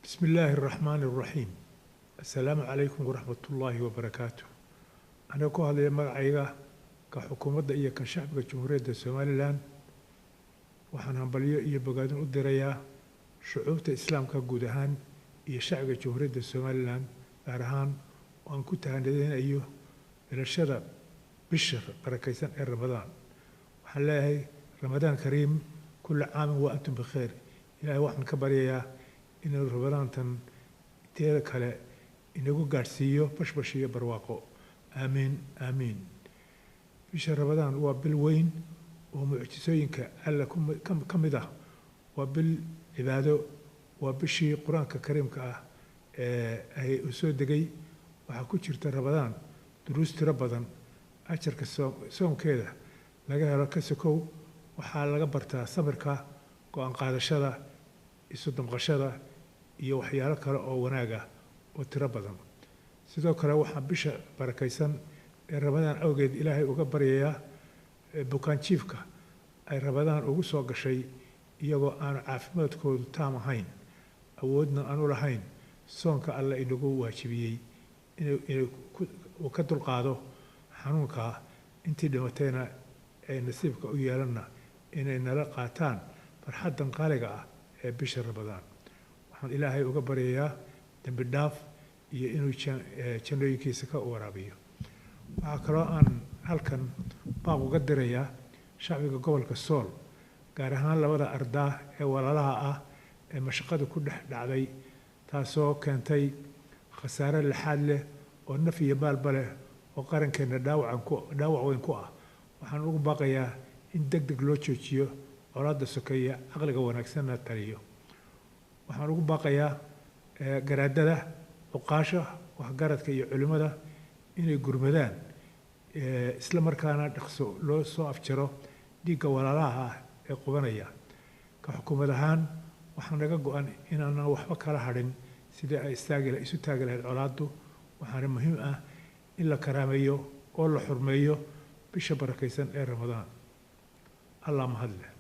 بسم الله الرحمن الرحيم. السلام عليكم ورحمة الله وبركاته. Anaa ku hadlaya magacayga ka xukuumadda iyo ka shacbiga Jamhuuriyadda Somaliland, waxaan hambalyo iyo bogaadin u dirayaa shucuubta Islaamka guud ahaan iyo shacbiga Jamhuuriyadda Somaliland gaar ahaan, oo aan ku tahanadeynayo bilashada bisha barakaysan ee Ramadaan. Waxaan leeyahay Ramadaan kariim, kulli caamin wa antum bikheer. Ilaahay waxaan ka baryayaa inuu Ramadaantan teeda kale inagu gaadhsiiyo bashbash iyo barwaaqo. Aamiin, aamiin. Bisha Ramadaan waa bil weyn oo mucjisooyinka Alla ka mid ah. Waa bil cibaado, waa bishii Qur-aanka kariimka ah ee ay u soo degay. Waxaa ku jirta Ramadaan duruus tiro badan. Ajarka soomkeeda laga helo ka sokow, waxaa laga bartaa samirka, go-aan qaadashada, isu damqashada iyo waxyaalo kale oo wanaag ah oo tiro badan. Sidoo kale waxaa bisha barakaysan ee Ramadaan awgeed Ilaahay uga baryayaa bukaanjiifka ay Ramadaan ugu soo gashay iyagoo aanu caafimaadkoodu taam ahayn, awoodna aanu lahayn soonka Alle inagu waajibiyey, inuu uu ka dulqaado xanuunkaa. Intii dhimatayna ay nasiibka u yeelanna inay nala qaataan farxaddan qaaliga ah ee bisha Ramadaan. Waxaan Ilaahay uga baryayaa dembi dhaaf iyo inuu jannooyinkiisa ka waraabiyo. Waxaa kaloo aan halkan baaq uga dirayaa shacbiga gobolka Sool, gaar ahaan labada ardaa ee walaalaha ah ee mashaqadu ku dhex dhacday, taasoo keentay khasaare lixaad leh oo naf iyo maalba leh oo qarankeenna dhaawacan ku dhaawac weyn ku ah. Waxaan ugu baaqayaa in deg deg loo joojiyo colaadda sokeeya, caqliga wanaagsanna taliyo. Waxaan ugu baaqayaa garaadada, cuqaasha, waxgaradka iyo culimmada inay gurmadaan, isla markaana dhaqso loo soo afjaro dhiigga walaalaha ah ee qubanaya. Ka xukuumad ahaan waxaa naga go-an inaanan waxba kala hadhin sidii ay istaagi isu taagi lahayd colaaddu. Waxaana muhiim ah in la karaameeyo oo la xurmeeyo bisha barakaysan ee Ramadaan. Allah mahadleh.